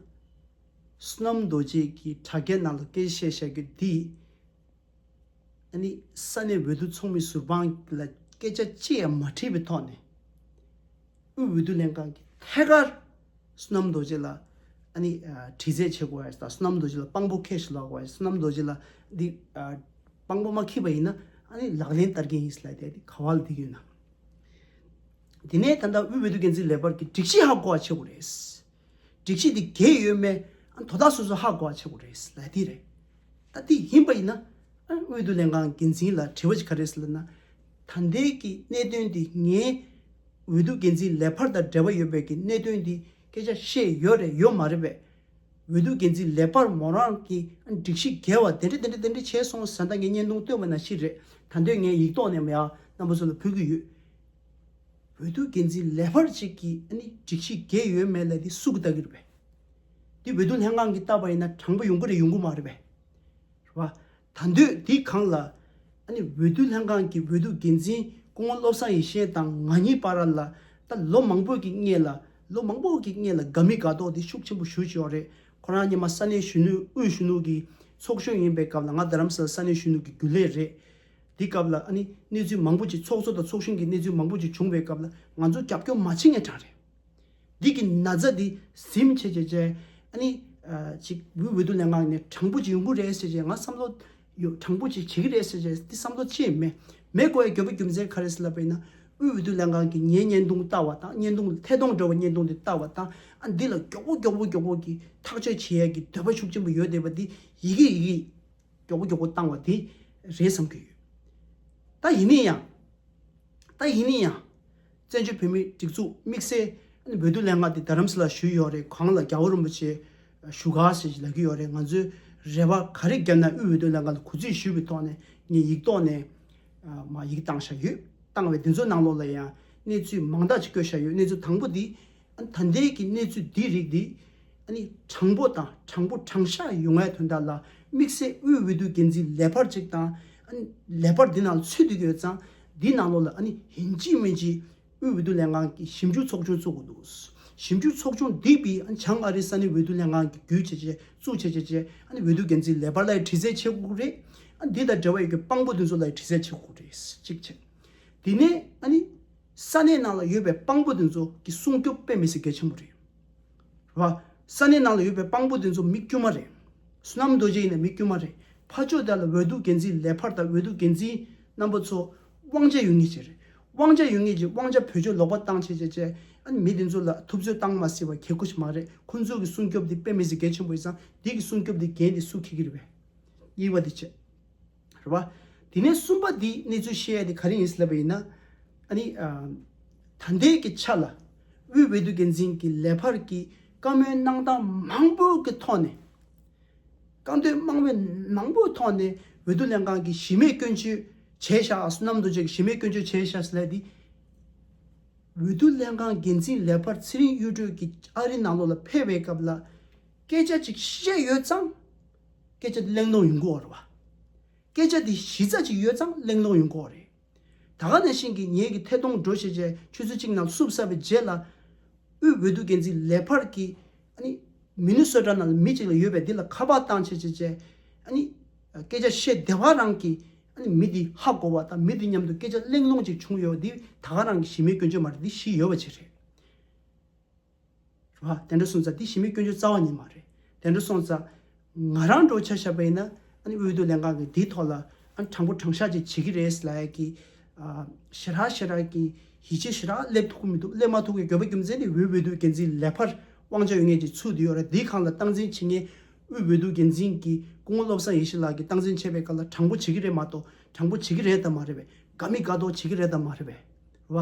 བསོད་ནམས་རྡོ་རྗེ་གིས་དྲ་རྒྱའི་ནང་ལ་སྐད་ཆ་བཤད་བཞག་རྒྱུ་འདི། ཨ་ནི་ས་གནས་འོས་བསྡུ་ཚོགས་མི་ཟུར་དཔང་ལ་སྐད་ཆ་ཅི་ཡང་མ་དྲིས་པའི་ཐོག་ནས། དབུས་འོས་བསྡུ་ལྷན་ཁང་གིས་ཐད་ཀར་བསོད་ནམས་རྡོ་རྗེ་ལ་ཨ་ནི་ཨ་དྲི་རྩད་བྱེད་དགོས་པ་དང་། བསོད་ནམས་རྡོ་རྗེ་ལ་དཔང་པོ་ཁྱེར་ཞིག་ལོག་དགོས་པ། བསོད་ནམས་རྡོ་རྗེ་ལ་འདི་ཨ་དཔང་པོ་མ་འཁྱེར་བ་ཡིན་ན་ཨ་ནི་ལག་ལེན་བསྟར་གྱི་ཡིན་ཟེར་ལབ་དེ་འདི་ག་བ་ལ་འདི་ཡོད་ན། དེ་ནས་ད་ལྟ་དབུས་འོས་བསྡུ་འགན་འཛིན་ལས་འཕར་གྱིས་སྒྲིག་གཞི་ཧ་གོ་བ་བྱེད་དགོས་རེད། སྒྲིག་གཞི་འདི་འགལ་ཡོད་མེད་ཨ་དོ་བདག་སོ་སོ་ཧ་གོ་བ་བྱེད་དགོས་རེད་ལབ་དེ་རེད། ད་དེ་ཡིན་པ་ཡིན་ན་ཨ་འོས་བསྡུ་ལྷན་ཁང་འགན་འཛིན་ལ་དྲི་བ་ཅིག་ག་རེ་ཟེར་ལབ་ན། ད་ལྟའི་གི་གནད་དོན་འདི་ངའི་འོས་བསྡུ་འགན་འཛིན་ལས་འཕར་དང་འབྲེལ་བ་ཡོད་པའི་གི་གནད་དོན་འདི་ སྐད་ཆ་བཤད་ཡོད་རེད་ཡོད་མ་རེད་པས། འོས་བསྡུ་འགན་འཛིན་ལས་འཕར་མོ་རང་གིས་སྒྲིག་གཞི་འགལ་བ་དེ་འདྲ་དེ་འདྲ་དེ་འདྲ་བྱས་སོང་ཟེར་ད་ངས་བརྙན་ཐུང་བཏོན་པ་ནང་བཞིན་རེད། ད་འདོད་ངས་ཡིག་ཐོག་ནས་མ་ཡང་རྣམ་པ་ཚོ་ལ་ཕུལ་གྱི་ཡོད། འོས་བསྡུ་འགན་འཛིན་ལས་འཕར་ཅིག་གིས་ཨ་ནི་སྒྲིག་གཞི་འགལ་ཡོད་མེད་ལ་དེ་སུ་གིས་ལྟ་གི་རེད་པས། འདི་འོས་བསྡུ་ལྷན་ཁང་གིས་ལྟ་བ་ཡིན་ན་དྲང་པོ་ཡོང་གི་རེད་ཡོང་གི་མ་རེད་པས། རེད་བ། ད་འདོད་འདི་གང་ལ། ཨ་ནི་འོས་བསྡུ་ལྷན་ཁང་གི་འོས་བསྡུ་འགན་འཛིན་སྐུ་ངོ་བློ་བཟང་ཡེ་ཤེས་དང་ང་གཉིས་བར་ལ་ད་ལོ་མང་པོ་གི་སྔས་ལ་ལོ་མང་པོ་གི་སྔས་ལ་དགའ་མི་དགའ་མདོག་དེ་ཤུགས་ཆེན་པོ་ཞུ་བྱས་ཡོད་རེད། ཁོ་རང་སྔོན་མ་ས་གནས་གཞོན་ནུ་དབུས་གཞོན་ནུ་གི་ཚོགས་གཞོན་ཡིན་པའི་སྐབས་ལ་ང་རྡ་རམ་ས་ལ་ས་གནས་གཞོན་ནུ་གི་རྒྱུན་ལས་རེད། འདི་སྐབས་ལ་ཨ་ནི་གནས་ཚུལ་མང་པོ་ཅིག་ཚོགས་གཙོ་དང་ཚོགས་གཞོན་གྱི་གནས་ཚུལ་མང་པོ་ཅིག་བྱུང་བའི་སྐབས་ལ་ང་ཚོ་རྒྱབ་སྐྱོར་མ་བྱེད་མཁན་གྲས་རེད། འདི་གི་ན་ཚ་འདི་ཟིན་བྱས་བྱས་བྱས་ཨ་ནི་ཨ་ཅིག་འོས་འོས་བསྡུ་ལྷན་ཁང་ནས་དྲང་པོ་ཅིག་ཡོང་གི་རེད་ཟེར་བྱས་ང་བསམ་བློ་ཡོད། དྲང་པོ་ཅིག་བྱེད་ཀྱི་རེད་ཟེར་བྱས་འདི་བསམ་བློ་ཅིག་མེད། མེད་དགོས་ཡ་དགོས་པ་རྒྱུ་མཚན་ག་རེ་ཟེར་ལབ་པ་ཡིན་ན་འོས་འོས་བསྡུ་ལྷན་ཁང་གི་ངའི་བརྙན་ཐུང་ལྟ་བ་དང་བརྙན་ཐུང་ཐད་གཏོང་འདྲ་བོ་བརྙན་ཐུང་འདི་ལྟ་བ་དང་ཨ་འདི་ལ་མགྱོགས་པོ་མགྱོགས་པོ་མགྱོགས་པོ་གི་ཐག་གཅོད་བྱེད་ཡ་གི་འདོད་པ་ཤུགས་ཆེན་པོ་ཡོད་བསྡད་པ་འདི་ཡི་གེ་ཡི་གེ་མགྱོགས་པོ་མགྱོགས་པོ་བཏང་བ་དེ་རེད་བསམ་གྱི་ཡོད། ད་ཡིན་ན་ཡང་། ད་ཡིན་ན་ཡང་། བཙན་བྱོལ་བོད་མིའི་སྒྲིག་འཛུགས་དམིགས་བསལ་འོས་བསྡུ་ལྷན་ཁང་དེ་རྡ་རམ་ས་ལ་ཞུས་ཡོད་རེད། གང་ལ་རྒྱལ་བ་རིན་པོ་ཆེ་བཞུགས་སྒར་ཞེས་ལབ་ཀྱི་ཡོད་རེད། ང་ཚོའི་རེ་བ་ག་རེ་བརྒྱབ་ན་དབུས་འོས་བསྡུ་ལྷན་ཁང་ལ་གུས་བརྩི་ཞུས་པའི་ཐོག་ནས་ངས་ཡིག་ཐོག་ནས་མ་ཡིག་བཏང་བཞག་ཡོད། བཏང་བའི་དེ་ཚོའི་ནང་ལོགས་ལ་ཡང་གནས་ཚུལ་མང་དག་ཅིག་བཀོད་བཞག་ཡོད། གནས་ཚུལ་དང་པོ་འདི། ད་ལྟའི་གི་གནས་ཚུལ་འདི་རིགས་འདི་ཨ་ནི་དྲང་པོ་དང་དྲང་པོ་དྲང་བཞག་ཡོང་བའི་དོན་དག་ལ་དམིགས་བསལ་དབུས་འོས་བསྡུ་འགན་འཛིན་ལས་འཕར་ཅིག་དང་ཨ་ནི་ལས་འཕར་འདི་ནང་ཚུད་དུ་ཡོད་ཙང་འདི་ནང་ལོགས་ལ་ཨ་ནི་ཡིན་གཅིག་མིན་གཅིག་དབུས་འོས་བསྡུ་ལྷན་ཁང་གི་ཞིབ་འཇུག་ཚོགས་ཆུང་བཙུགས་དགོས་འདུག་ཞིབ་འཇུག་ཚོགས་ཆུང་འདི་པའི་ཨ་ནི་བྱང་ཨ་རིའི་ས་གནས་འོས་བསྡུ་ལྷན་ཁང་གི་བརྒྱུད་བྱས་བྱས་བཙུགས་བྱས་བྱས་བྱས་ཨ་ནི་འོས་བསྡུ་འགན་འཛིན་ལས་འཕར་ལ་ཡང་དྲི་རྩད་བྱེད་དགོས་རེད། ཨ་ནི་འདི་དང་འབྲེལ་བ་ཡོད་པའི་དཔང་པོ་འདི་ཚོ་ལ་ཡང་དྲི་རྩད་བྱེད་དགོས་རེད། གཅིག་བྱས། དེ་ནས་ཨ་ནི། ས་གནས་ནང་ལ་ཡོད་པའི་དཔང་པོ་དེ་ཚོ་གི་སྲུང་སྐྱོབ་དཔེ་མི་སྲིད་གལ་ཆེན་པོ་རེད། རེད་བ། ས་གནས་ནང་ལ་ཡོད་པའི་དཔང་པོ་དེ་ཚོ་མི་དཀྱུས་མ་རེད། བསོད་ནམས་རྡོ་རྗེ་ཡིན་ན་མི་དཀྱུས་མ་རེད། ཕར་ཕྱོགས་དེ་ལ་འོས་བསྡུ་འགན་འཛིན་ལས་འཕར་དང་འོས་བསྡུ་འགན་འཛིན་རྣམ་པ་ཚོ་དབང་ཆ་ཡོད་མཁན་ཅིག་རེད། དབང་ཆ་ཡོད་མཁན་ཅིག་དབང་ཆ་བེད་སྤྱོད་ལོག་པ་བཏང་བྱས་བྱས་བྱས་ཨ་ནི་མི་དེ་ཚོ་ལ་ཐུབ་ཚོད་བཏང་མ་སྲིད་པ་གལ་ཁུ་ཞིག་མ་རེད། ཁོ་ཚོ་གི་སྲུང་སྐྱོབ་དེ་དཔེ་མི་སྲིད་གལ་ཆེན་པོ་ཡིན་ཙང་དེ་གི་སྲུང་སྐྱོབ་དེ་འགན་དེ་སུ་འཁྱེར་གི་རེད་པས། གཉིས་པ་དེ་བྱས། རེད་བ། དེ་ནས་གསུམ་པ་འདི་གནས་ཚུལ་བཤད་ཡ་དེ་ག་རེ་ཡིན་ཟེར་ལབ་པ་ཡིན་ན། ཨ་ནི། ཨ། ད་ལྟའི་གི་ཆ་ལ། དབུས་འོས་བསྡུ་འགན་འཛིན་གྱི་ལས་འཕར་གྱི་བཀའ་མོལ་གནང་སྟངས་མང་པོ་གི་ཐོག་ནས། བཀའ་འདོན་མང་པོའི་མང་པོའི་ཐོག་ནས་འོས་བསྡུ་ལྷན་ཁང་གིས་གཞི་མེད་སྐྱོན་བརྗོད་བྱས་བཞག་བསོད་ནམས་རྡོ་རྗེ་གིས་གཞི་མེད་སྐྱོན་བརྗོད་བྱས་བཞག་ཟེར་ལབ་དེ། འོས་བསྡུ་ལྷན་ཁང་འགན་འཛིན་ལས་འཕར་ཚེ་རིང་གཡུ་སྒྲོན་གྱིས་ཨ་རིའི་ནང་ལོགས་ལ་ཕེབས་པའི་སྐབས་ལ། སྐད་ཆ་ཅིག་བཤད་ཡོད་ཙང་། སྐད་ཆ་གླེང་སློང་ཡོང་གི་ཡོད་རེད་བ། སྐད་ཆ་དེ་གཞི་རྩ་ཅིག་ཡོད་ཙང་གླེང་སློང་ཡོང་གི་ཡོད་རེད། ད་ག་ནང་བཞིན་གྱི་ངེད་ཀྱི་ཐད་གཏོང་འགྲོ་བྱས་རྗེས་ཆུ་ཚོད་གཅིག་ནང་བསུབ་ཚར་བའི་རྗེས་ལ། དབུས་འོས་བསྡུ་འགན་འཛིན་ལས་འཕར་གྱིས་ཨ་ནི་མི་ནི་སོ་ཊ་ནང་ལ་མི་གཅིག་ལ་ཡོད་པའི་འདི་ལ་ཁ་པར་བཏང་བྱས་བྱས་རྗེས་ཨ་ནི་སྐད་ཆ་བཤད་བདེ་བ་རང་གིས་ཨ་ནི་མི་འདི་ཧ་གོ་བ་དང་མི་འདི་མཉམ་དུ་སྐད་ཆ་གླེང་སློང་ཅིག་བྱུང་ཡོད། འདི་ད་ག་རང་གི་གཞི་མེད་སྐྱོན་བརྗོད་མ་རེད། འདི་གཞི་ཡོད་པ་ཅིག་རེད། རེད་བ། དེ་འདྲ་སོང་ཙང་འདི་གཞི་མེད་སྐྱོན་བརྗོད་རྩ་བ་ཉིད་མ་རེད། དེ་འདྲ་སོང་ཙང་ང་རང་འདྲ་བོ་ཆ་བཞག་པ་ཡིན་ན་ཨ་ནི་འོས་བསྡུ་ལྷན་ཁང་གིས་འདིའི་ཐོག་ལ་ཨ་ནི་དྲང་པོ་དྲང་བཞག་ཅིག་བྱེད་ཀྱི་རེད་ལབ་ཡ་གི་ཨ་ཞེ་དྲག་ཞེ་དྲག་གི་ཡིད་ཆེས་ཞེ་དྲག་སླེབས་ཐུབ་ཀྱི་མི་འདུག་སླེབས་མ་ཐུབ་ཀྱི་དགོས་པ་རྒྱུ་མཚན་ནི་འོས་འོས་བསྡུ་འགན་འཛིན་ལས་འཕར་དབང་ཆ་ཡོད་མཁན་ཅིག་ཚུད་དུ་ཡོད་རེད། འདིའི་སྒང་ལ་སྟངས་འཛིན་བྱེད་མཁན་དབུས་འོས་བསྡུ་འགན་འཛིན་གྱི་སྐུ་ངོ་བློ་བཟང་ཡེ་ཤེས་ལགས་ཀྱིས་སྟངས་འཛིན་བྱས་པའི་སྐབས་ལ་དྲང་པོ་བྱེད་ཀྱི་རེད་མ་གཏོགས་དྲང་པོ་བྱེད་ཀྱི་རེད་དམ་མ་རེད་པས། དགའ་མི་དགའ་མདོག་བྱེད་ཀྱི་རེད་དམ་མ་རེད་པས། རེད་བ།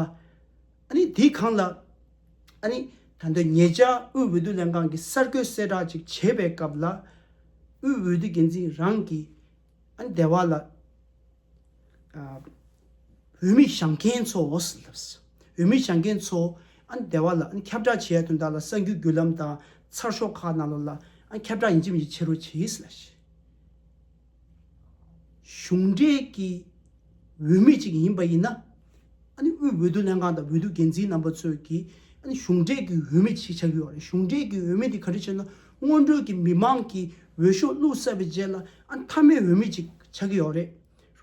ཨ་ནི་དེའི་སྒང་ལ། ཨ་ནི་ད་ལྟ་ཉེ་ཆར་དབུས་འོས་བསྡུ་ལྷན་ཁང་གིས་གསར་འགོད་གསལ་བསྒྲགས་ཅིག་བྱས་པའི་སྐབས་ལ། དབུས་འོས་བསྡུ་འགན་འཛིན་རང་གིས་ཨ་ནི་སྡེ་བ་ལ། ཨ། འོས་མི་བཞེངས་མཁན་ཚོ་ཟེར་ལབ། འོས་མི་བཞེངས་མཁན་ཚོ་ཨ་ནི་སྡེ་བ་ལ་ཨ་ནི་ཁྱབ་བསྒྲགས་བྱེད་ཡ་དོན་དག་ལ་གསར་འགྱུར་བརྒྱུད་ལམ་དང་ཚགས་ཤོག་ཁག་ནང་ལོགས་ལ་ཨ་ནི་ཁྱབ་བསྒྲགས་ཡིན་གཅིག་མིན་གཅིག་བྱེད་རོགས་བྱེད་ཟེར་ལབ་ཤག་གཞུང་འབྲེལ་གྱི་འོས་མི་ཅིག་ཡིན་པ་ཡིན་ན། ཨ་ནི་དབུས་འོས་བསྡུ་ལྷན་ཁང་དང་འོས་བསྡུ་འགན་འཛིན་རྣམ་པ་ཚོས་ཀྱིས་ཨ་ནི་གཞུང་འབྲེལ་གྱི་འོས་མི་ཅིག་ཆགས་ཀྱི་ཡོད་རེད། གཞུང་འབྲེལ་གྱི་འོས་མི་དེ་ག་རེ་བྱས་ན་སྔོན་འགྲོའི་གི་མི་མང་གིས་འོས་ཤོག་བླུགས་ཚར་བའི་རྗེས་ལ་ཨ་ནི་མཐའ་མའི་འོས་མི་ཅིག་ཆགས་ཀྱི་ཡོད་རེད།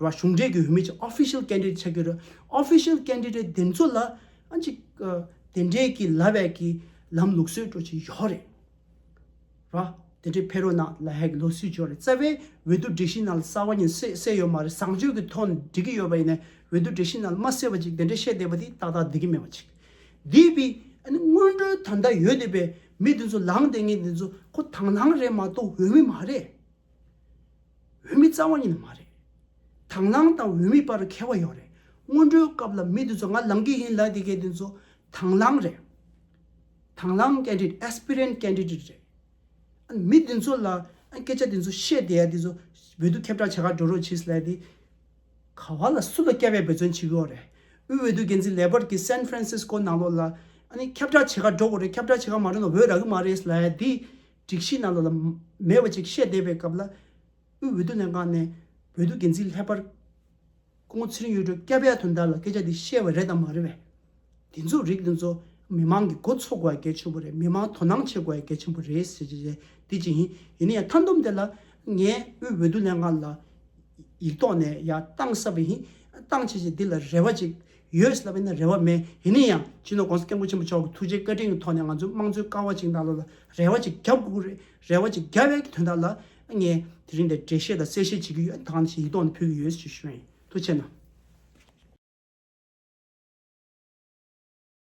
རེད་བ། གཞུང་འབྲེལ་གྱི་འོས་མི་ཅིག་ཨོ་ཕི་ཤལ་ཀེན་ཌི་ཌེ་ཊི་ཆགས་ཀྱི་རེད། ཨོ་ཕི་ཤལ་ཀེན་ཌི་ཌེ་ཊི་དེ་ཚོ་ལ་ཨ་ཅིག་ཨ་དེ་འདྲའི་གི་ལབ་པའི་གི་ལམ་ལུགས་སྲོལ་འདྲ་ཅིག་ཡོད་རེད། ར། དེ་འདྲའི་ཕེབས་རོགས་གནང་ལབ་ཡ་གི་ལུགས་སྲོལ་ཅིག་ཡོད་རེད། རྩ་བའི་འོས་བསྡུ་སྒྲིག་གཞི་ནང་ལ་གསལ་པོ་ཉིད་གསལ་གསལ་ཡོད་མ་རེད། བཟང་སྤྱོད་ཀྱི་ཐོག་ནས་འགྲིག་གི་ཡོད་པ་ཡིན་ནའི་འོས་བསྡུ་སྒྲིག་གཞི་ནང་ལ་མ་གསལ་བ་ཅིག་དེ་འདྲ་བཤད་བསྡད་པ་དེ་ཏག་ཏག་འགྲིག་གི་མེད་པ་ཅིག་འདི་བི་ཨ་ནི་སྔོན་འགྲོའི་ད་ལྟ་ཡོད་བསྡད་པའི་མི་དེ་ཚོ་ལངས་བསྡད་མཁན་དེ་ཚོ་ཁོ་དང་བླངས་རེད་མ་གཏོགས་འོས་མི་མ་རེད། འོས་མི་རྩ་བ་ཉིད་ནས་མ་རེད། དང་བླངས་དང་འོས་མི་བར་ཁྱད་པར་ཡོད་རེད། སྔོན་འགྲོའི་སྐབས་ལ་མི་དེ་ཚོ་ང་ལངས་ཀྱི་ཡིན་ལབ་བསྡད་མཁན་དེ་ཚོ་དང་བླངས་རེད། དང་བླངས་ཀེན་ཌི་ཌེཊ། ཨེ་སི་པི་རན་ཀེན་ཌི་ཌེཊ་རེད། ཨ་ནི་མི་འདི་ཚོ་ལ་ཨ་སྐད་ཆ་འདི་ཚོ་བཤད་བསྡད་ཡ་འདི་ཚོ་འོས་བསྡུ་ཁྱབ་བསྒྲགས་བྱེད་གར་འགྲོ་རོགས་བྱེད་ཟེར་ལབ་ཡ་འདི། ག་བ་ལ་སུ་ལ་སྐྱབས་ཡ་འབད་བརྩོན་བྱེད་ཀྱི་ཡོད་རེད། དབུས་འོས་བསྡུ་འགན་འཛིན་ལེ་པར་གྱི་སན་ཧྥ་རན་སིས་ཀོ་ནང་ལོགས་ལ་ཨ་ནི་ཁྱབ་བསྒྲགས་བྱེད་གར་འགྲོ་དགོས་རེད། ཁྱབ་བསྒྲགས་བྱེད་གར་མ་འགྲོ་ན་འོས་རག་གི་མ་རེད་ཟེར་ལབ་ཡ་འདི་སྒྲིག་གཞི་ནང་ལོགས་ལ་མེད་པ་ཅིག་བཤད་བསྡད་པའི་སྐབས་ལ། དབུས་འོས་བསྡུ་ལྷན་ཁང་ནས་འོས་བསྡུ་འགན་འཛིན་ལྷག་པར་སྐུ་ངོ་ཚེ་རིང་གཡུ་སྒྲོན་སྐྱབས་ཡ་དོན་དག་ལ་སྐད་ཆ་འདི་བཤད་པ་རེད་དམ་མ་རེད་པས། འདི་ཚོ་རིགས་འདི་ཚོ་མི་མང་གི་མགོ་འཚོ་དགོས་ཡ་གལ་ཆེན་པོ་རེད། མི་མང་དོ་སྣང་བྱེད་དགོས་ཡ་གལ་ཆེན་པོ་རེད་ཟེར་གྱི་རེད། འདི་གཅིག་ཡིན། ཡིན་ན་ཡང་མཐའ་བསྡོམས་དེ་ལ་ངས་དབུས་འོས་བསྡུ་ལྷན་ཁང་ལ་ཡིག་ཐོག་ནས་ཡར་བཏང་ས་བ་ཡིན། བཏང་བྱས་བྱས་འདི་ལ་རེ་བ་ཅིག་ཡོད་ལབ་ཡིན་ན་རེ་བ་མེད། ཡིན་ན་ཡང་སྤྱི་ནོར་༸གོང་ས་༸སྐྱབས་མགོན་ཆེན་པོ་མཆོག་གི་ཐུགས་རྗེ་བཀའ་དྲིན་གྱི་ཐོག་ནས་ང་ཚོའི་དམངས་གཙོའི་ཀ་བ་གཅིག་ནང་ལོགས་ལ་རེ་བ་ཅིག་རྒྱབ་དགོས་རེད། རེ་བ་ཅིག་རྒྱབ་ཡས་ཀྱི་དོན་དག་ལ་ངས་དེ་རིང་འདིར་འགྲེལ་བཤད་དང་གསལ་བཤད་བྱེད་ཀྱི་ཡོད། ད་ག་ནང་བཞིན་ཡིག་ཐོག་ནས་ཕུལ་གྱི་ཡོད་ཅེས་ཞུ་ཡ་ཡིན། ཐུགས་རྗེ་གནང་།